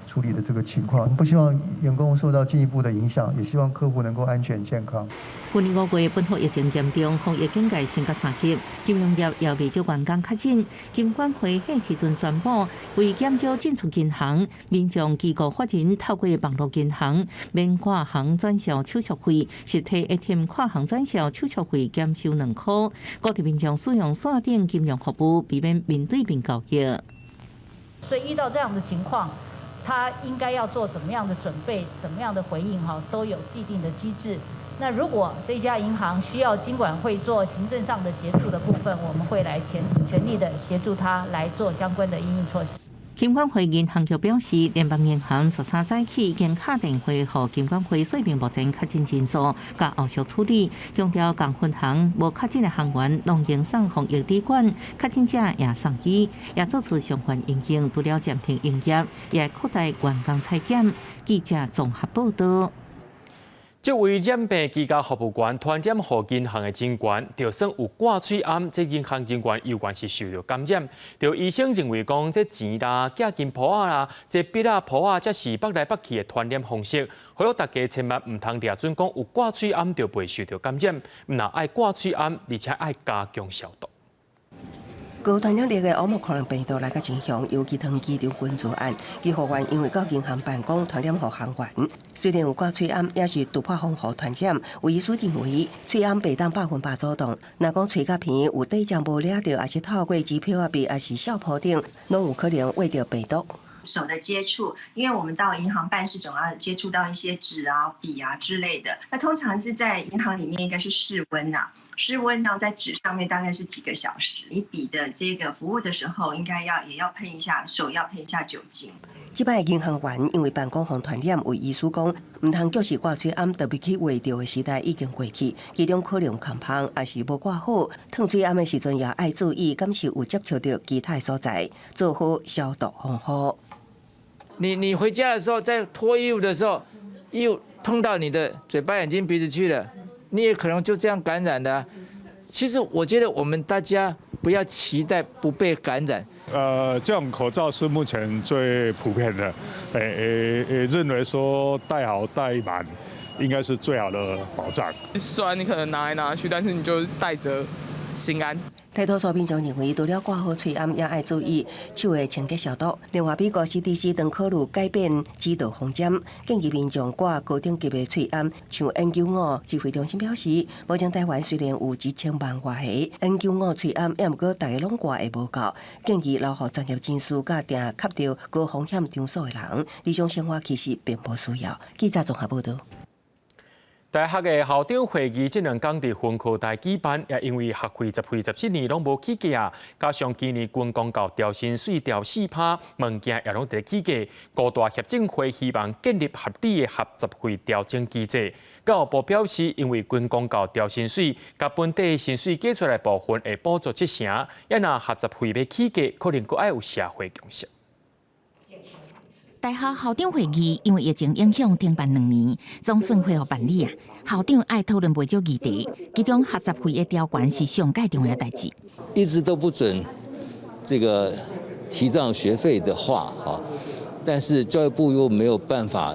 處理的這個情況，不希望員工受到進一步的影響，也希望客戶能夠安全健康。去年5月本土疫情嚴重，防疫警戒升到3級，金融業也袂少員工確診。金管會彼時陣宣布，為減少進出銀行，民眾機構法人透過網路銀行免掛行轉銷手續費，實體 ATM 跨行轉銷手續費減收2塊，鼓勵民眾使用線頂金融服務，避免面對面交易。所以遇到這樣的情況，他應該要做怎麼樣的準備，怎麼樣的回應，哈，都有既定的機制。那如果這家銀行需要金管會做行政上的協助的部分，我們會來全全力的協助他來做相關的因應措施。金管會銀行局表示，聯邦銀行13早起已經敲電話予金管會說明目前確診人數佮後續處理，強調仝分行無確診的行員攏應送防疫旅館，確診者也送醫，也做出相關因應，除了暫停營業，也擴大員工採檢。記者綜合報道。這位染病居家服務員傳染予銀行的人員，就算有掛喙罨，這銀行人員猶原是受著感染。就醫生認為講，這錢啦、寄金鋪仔啦、這筆仔簿仔，才是縛來縛去的傳染方式。呼籲大家千萬毋通掠準講有掛喙罨就袂受著感染，毋但愛掛喙罨，而且愛加強消毒。高傳染力的奧密克戎病毒來甲真兇，尤其桃園機場群聚案，醫護員因為到銀行辦公傳染予行員，雖然有掛喙罨，也是突破防護傳染。有醫師認為，喙罨袂當100%阻擋，若講喙佮鼻有底漿無掠著，抑是透過支票仔筆，抑是數簿頂，攏有可能搲著病毒。手的接觸，因為我們到銀行辦事總要接觸到一些紙啊、筆啊之類的。那通常是在銀行裡面應該是室溫啊，室溫呢在紙上面大概是幾個小時。你筆的這個服務的時候，應該要也要噴一下，手要噴一下酒精。這擺銀行員因為辦公予傳染，有醫師講，毋通叫是掛喙罨，特別去搲著的時代已經過去，其中可能有空縫，抑是無掛好，褪喙罨的時陣也愛注意，敢是有接觸著其他的所在，做好消毒防護。你回家的時候，在脫衣服的時候，又碰到你的嘴巴、眼睛、鼻子去了，你也可能就這樣感染的。其實我覺得我們大家不要期待不被感染，這種口罩是目前最普遍的，認為說戴好戴滿應該是最好的保障。雖然你可能拿來拿去，但是你就戴著心安。大多數民眾認為，除了掛好喙罨，也愛注意手的清潔消毒。另外，美國 CDC 正考慮改變指導方針，建議民眾掛高等級的喙罨。像 N95指揮中心表示，目前台灣雖然有1000萬外個 N95喙罨，也毋過大家攏掛會無夠，建議留予專業人士佮定吸著高風險場所的人，日常生活其實並無需要。記者綜合報道。大學的校長會議這兩工佇雲科大舉辦，也因為學費十費17年攏無起價，加上今年軍公教調薪水調4%，物件也攏佇起價。高大協進會希望建立合理的學雜費調整機制。教育部表示，因為軍公教調薪水，佮本地薪水加出來部分會補足七成，也若學雜費欲起價，可能閣愛有社會共識。大學校長會議因為疫情影響停辦2年，總算恢復辦理啊。校長愛討論袂少議題，其中學雜費的調懸是上蓋重要代誌。一直都不准這個提漲學費的話，哈，但是教育部又沒有辦法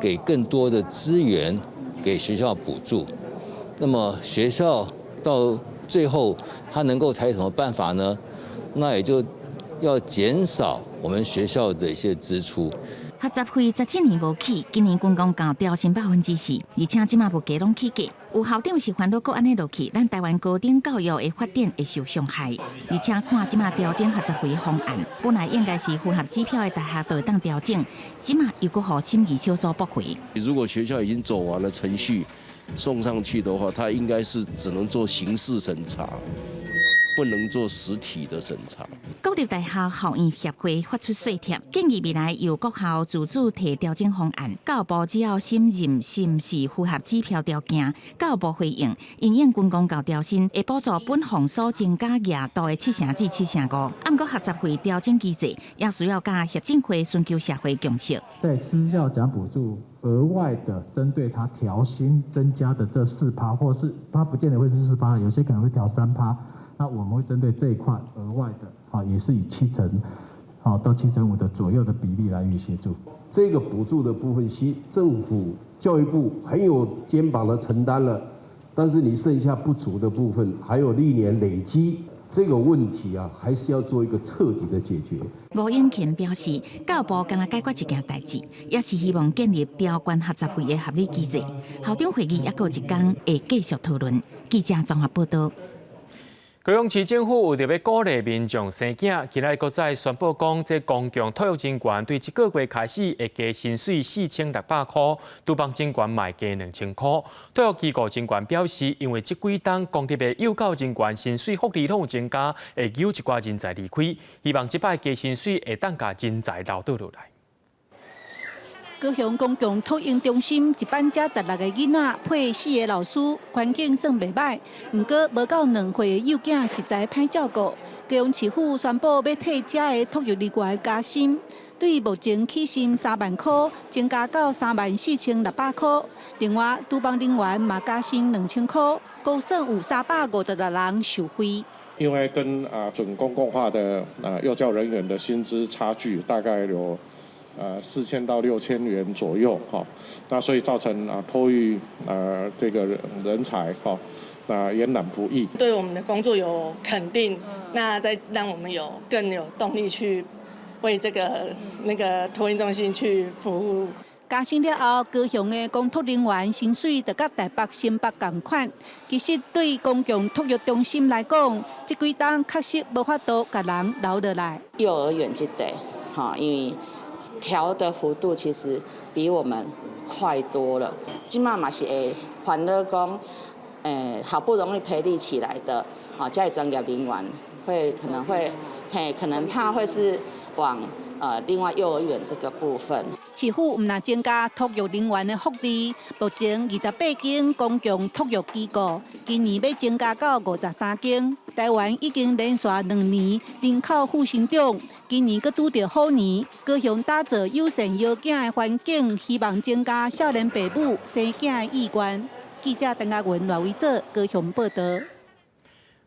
給更多的資源給學校補助，那麼學校到最後他能夠採取什麼辦法呢？那也就要減少我們學校的一些支出。學雜費17年無起，今年軍公教調薪4%，而且這馬物價攏起價。有校長是煩惱閣按呢落去，咱台灣高等教育的發展會受傷害。而且看這馬調整學雜費方案，本來應該是符合指標的大學都會當調整，這馬又閣予審議小組駁回。如果學校已經走完了程序，送上去的話，他應該是只能做形式審查。不能做實體的審查。國立大學校院協會發出細帖，建議未來由各校自主提調整方案。教育部只要審認是毋是符合指標條件，教育部回應，因應軍公教調薪會補助本項所增加額度的7成至7成5。啊，毋過學雜費調整機制也需要佮協進會尋求社會共識。在私校獎補助額外的針對他調薪增加的這4%，或是他不見得會是四趴，有些可能會調3%。那我們會針對這一塊額外的，啊，也是以7成，好到7成5的左右的比例來予以協助。這個補助的部分，其政府教育部很有肩膀的承擔了，但是你剩下不足的部分，還有歷年累積這個問題啊，還是要做一個徹底的解決。吳永琴表示，教育部敢若解決這件代誌，也是希望建立調懸學雜費的合理機制。校長會議猶閣有一工會繼續討論。記者綜合報道。高雄市政府為著欲鼓勵民眾生囝，今仔日閣再宣布講，這公共托育人員對這個月開始會加薪水4600箍，廚房人員嘛會加2000箍。托育機構人員表示，因為這幾冬公立的幼教人員薪水福利攏有增加，會誘一寡人才離開，希望這擺加薪水會當共人才留倒落來。高雄公共托嬰中心一班才16個囡仔，配四个老師，環境算袂䆀。毋過無夠2歲的幼囝實在歹照顧。高雄市府宣布欲替遮的托育人員加薪，對目前起薪3萬箍，增加到34,600箍。另外，廚房人員嘛加薪2000箍，估算有356人受惠。因為跟準公共化的幼教人員的薪資差距大概有4000到6000元左右，哈，那所以造成托育這個人才，哈，那延攬不易。對我們的工作有肯定，那再讓我們有更有動力去為這個那個托嬰中心去服務。加薪了後，高雄的公托人員薪水就佮台北、新北仝款。其實對公共托育中心來講，這幾冬確實無法度共人留落來。幼兒園這塊，哈，因為調的幅度其實比我們快多了。這馬嘛是會煩惱講，好不容易培力起來的啊，這專業人員會可能會，嘿，可能怕會是往另外幼兒園這個部分。市府毋但增加托育人員的福利，目前28間公共托育機構，今年欲增加到53間。台灣已經連續2年人口負成長，今年閣拄著虎年，高雄打造友善搖囝的環境，希望增加少年爸母生囝的意願。記者鄧家文、賴偉哲高雄報道。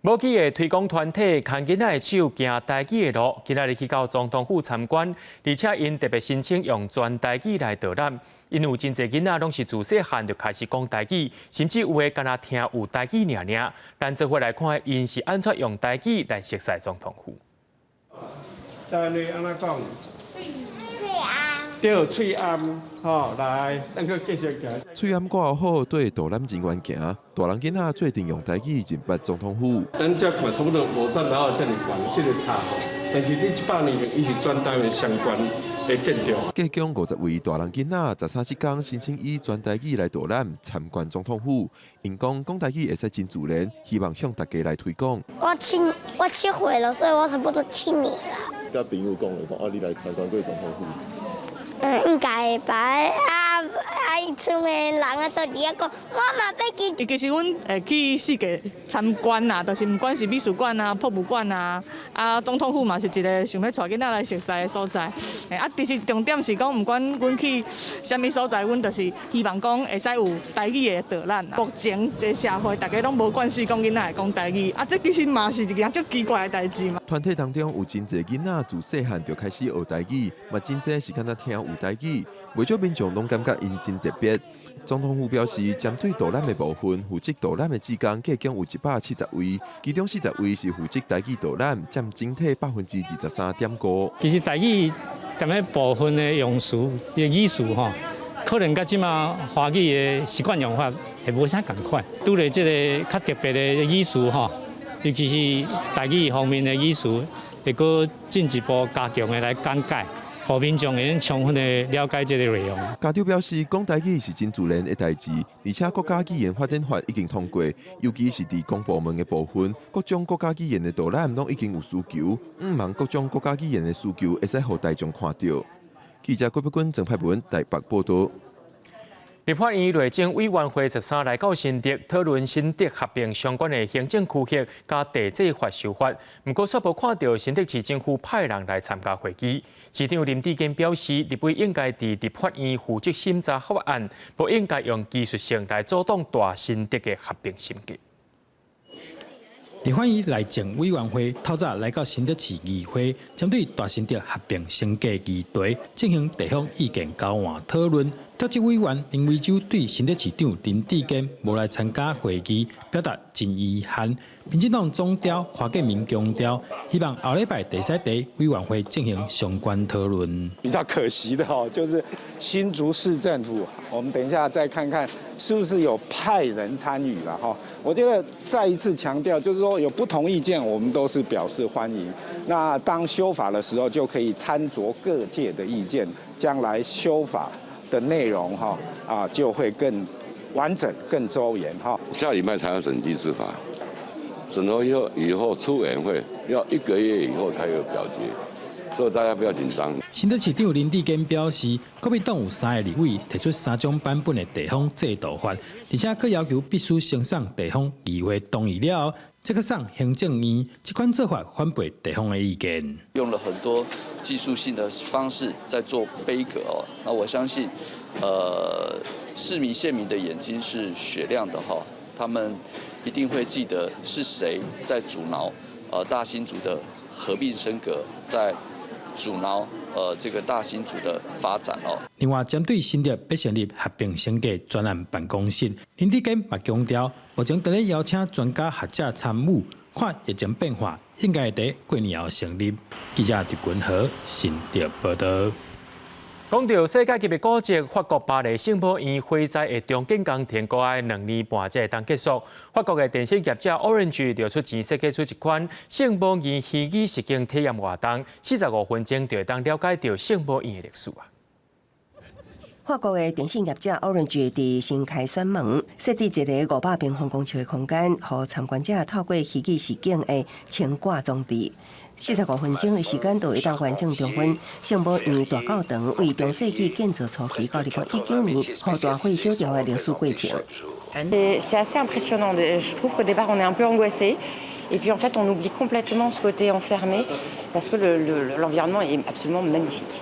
母語的推廣團體牽囡仔的手行台語的路，今仔日去到總統府參觀，而且𪜶特別申請用全台語來導覽。因為有真濟囡仔攏是自細漢就開始講台語，甚至有的干焦聽有台語爾爾。咱做伙來看，𪜶是按怎用台語來熟似總統府。但你按怎講？喙罨。對，喙罨，吼，來，咱閣繼續行。喙罨掛好，綴導覽人員行，大人囡仔做陣用台語認捌總統府。咱這看差不多五層樓遮爾懸，這個塔，但是佇100年前，伊是全台灣上懸的建築。計共50位大人囡仔，13這工申請以全台語來導覽參觀總統府。𪜶講講台語會使真自然，希望向大家來推廣。我7歲了，所以我差不多7年了。佮朋友講的講啊，你來參觀過總統府？嗯，應該吧。啊啊！𪜶村的人啊，都佇遐講，我嘛欲去。伊其實阮會去四界參觀啦，就是毋管是美術館啊、博物館啊，啊總統府嘛是一个想欲帶囡仔來熟似的所在。啊，其實重點是講，毋管阮去啥物所在，阮就是希望講會使有台語的導覽。目前這社會大家攏無慣勢講囡仔會講台語，啊，這其實嘛是一件足奇怪的代誌嘛。團體當中有真濟囡仔自細漢就開始學台語，嘛真濟是干焦聽有台語，袂少民眾攏感覺𪜶真特別。總統府表示，針對導覽的部分，負責導覽的志工計共有170位，其中40位是負責台語導覽，佔整體23.5%。其實台語踮咧部分的用詞、的語詞吼，可能佮這馬華語的習慣用法會無啥仝款。拄著這个較特別的語詞吼，尤其是台語方面的語詞，會閣進一步加強的來講解。予民眾會用充分的了解這个內容。家長表示，講台語是真自然的代誌，而且國家語言發展法已經通過，尤其是佇公部門的部分，各種國家語言的導覽攏已經有需求，毋望各種國家語言的需求會使予大眾看著。記者郭碧君、鄭派文台北報導。立法院內政委員會13來到新竹討論新竹合併相關的行政區域佮地制法修法，毋過卻無看著新竹市政府派人來參加會議。市長林智堅表示，立委應該佇立法院負責審查法案，不應該用技術性來阻擋大新竹的合併審議。立法院內政委員會透早來到新竹市議會，針對大新竹合併升格議題進行地方意見交換討論。脫籍委員林為洲對新竹市長林智堅無來參加會議，表達真遺憾。民進黨總召華建敏強調，希望後禮拜會使佇委員會進行相關討論。比較可惜的吼，就是新竹市政府，我們等一下再看看是不是有派人參與了哈。我覺得再一次強調，就是說有不同意見，我們都是表示歡迎。那當修法的時候，就可以參酌各界的意見，將來修法的內容哈啊就會更完整、更周延哈。下禮拜才要審機制法，審核以後出委員會要一個月以後才有表決，所以大家不要緊張。新竹市長林智堅表示，國民黨有三個立委提出三種版本的地方制度法，而且閣要求必須先送地方議會同意了後，才閣送行政院。這款做法反背地方的意見。用了很多技術性的方式在做杯葛哦，那我相信，市民縣民的眼睛是雪亮的哈，他們一定會記得是誰在阻撓大新竹的合併升格，在阻撓這個大新竹的發展哦。另外，針對新竹欲成立合併升格專案辦公室，林智堅嘛強調，目前佇咧邀請專家學者參與，看疫情變化，應該會佇過年後成立。記者陳君和新竹報導。講著世界級的古蹟，法國巴黎聖母院火災的重建工程，閣愛2年半才會當結束。法國的電信業者 Orange 就出錢設計出一款聖母院虛擬實境體驗活動，45分鐘就會當了解著聖母院的歷史啊。法國的電信業者 Orange 佇新開選門設置一个500平方公尺的空間，予參觀者透過虛擬實境的穿掛裝置，45分鐘的時間就會當完整重溫聖母院大教堂對中世紀建造初期到2019年予大火燒掉的歷史過程。 C'est assez impressionnant. Je trouve qu'au départ, on est un peu angoissé. Et puis en fait, on oublie complètement ce côté enfermé parce que l'environnement est absolument magnifique.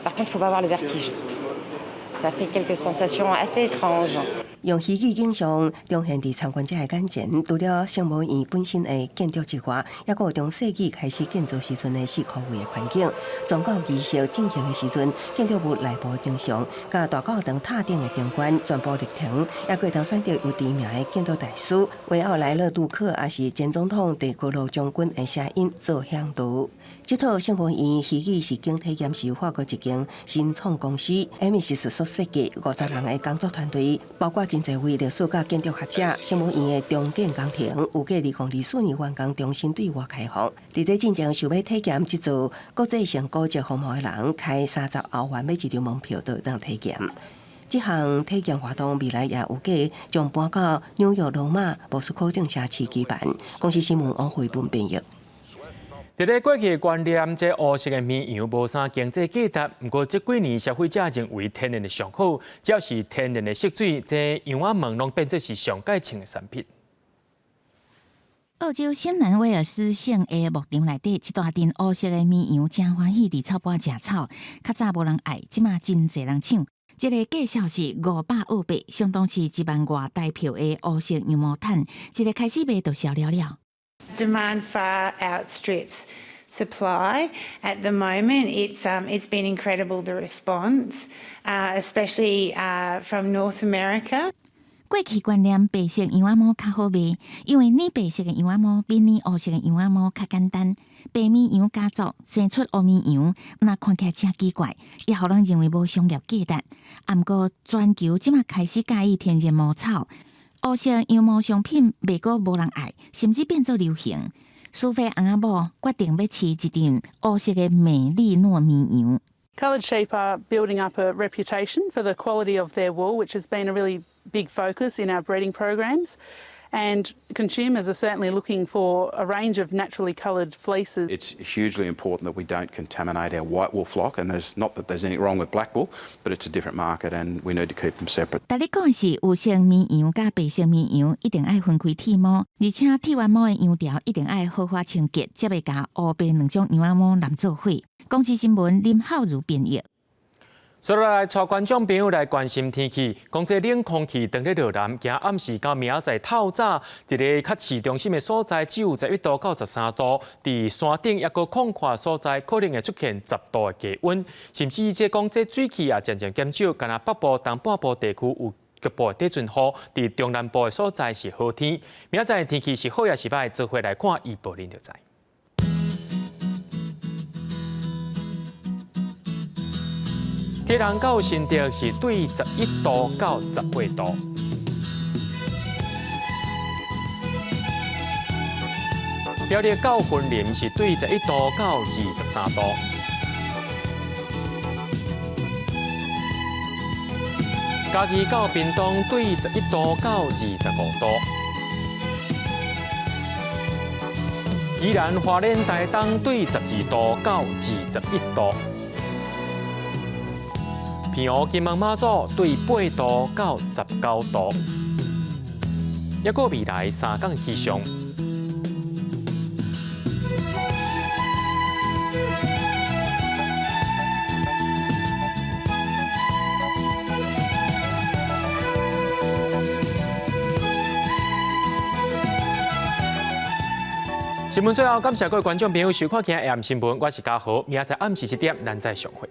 Par contre, il ne faut pas avoir le vertige. Ça fait quelques sensations assez étranges. 用虛擬景象呈現佇參觀者的眼前，除了聖母院本身的建築之外，抑閣有中世紀開始建造時陣的四箍圍的環境。宗教儀式進行的時陣，建築物內部景象，佮大教堂塔頂的景觀全部立體，抑閣會當選擇有知名的建築大師維奧萊勒杜克，抑是前總統戴高樂將軍的聲音做向導。這套聖母院虛擬實境體驗是由法國一間新創公司 Emisis 所設計，50人的工作團隊，包括真濟位歷史佮建築學者。聖母院的重建工程預計2024年完工，重新對外開放。佇這進前想欲體驗這座國際性古蹟風貌的人，開30歐元買一張門票就會當體驗。這項體驗活動未來也預計將搬到紐約、羅馬、莫斯科等城市舉辦。公視新聞王慧文編譯。佇咧過去的觀念，這烏色的綿羊無啥經濟價值。毋過這幾年消費者認為天然的上好，只要是天然的色水，這羊仔毛攏變做是上蓋穿的產品。澳洲新南威爾斯省的牧場內底，一大陣烏色的綿羊誠歡喜佇草埔食草。較早無人愛，這馬真濟人搶。這个價數是500澳幣，相當是1萬外台票的烏色羊毛毯，一个開始賣就銷了了。 Demand far outstrips supply at the moment. It's been incredible, the response, especially from North America. 過去觀念白色羊仔毛較好賣，因為染白色的羊仔毛比染烏色的羊仔毛較簡單。白綿羊家族生出烏綿羊，若看起來誠奇怪，也予人認為無商業價值。毋過全球這馬開始佮意天然毛草。烏色羊毛商品袂閣無人愛，甚至變做流行。蘇菲翁仔某決定欲飼一陣烏色的美利諾綿羊。 Coloured sheep are building up a reputation for the quality of their wool, which has been a really big focus in our breeding programs. And consumers are certainly looking for a range of naturally coloured fleeces. It's hugely important that we don't contaminate our white wool flock, and there's not that there's anything wrong with black wool, but it's a different market and we need to keep them separate. 逐日講的是有色綿羊佮白色綿羊一定愛分開剃毛，而且剃完毛的羊條一定愛好好清潔，才袂共烏白兩種羊仔毛攕做伙。公視新聞林浩如編譯。接落來，帶觀眾朋友來關心天氣。講這冷空氣當咧落南，驚暗時到明仔載透早，佇咧較市中心的所在只有11度到13度，佇山頂抑閣曠闊所在可能會出現10度的低溫，甚至這講這水汽也漸漸減少，干焦北部、東半部地區有局部的陣雨，佇中南部的所在是好天。明仔載天氣是好抑是䆀，做伙來看預報恁就知。基隆到新竹是對11度到18度，苗栗到雲林是對11度到23度，嘉義到屏東對11度到25度，宜蘭花蓮台東對12度到21度。澎湖金門馬祖對8度到19度，抑閣未來3工氣象。新聞最後，感謝各位觀眾朋友收看今日 AM 新聞，我是嘉豪，明仔載暗時7點，咱再相會。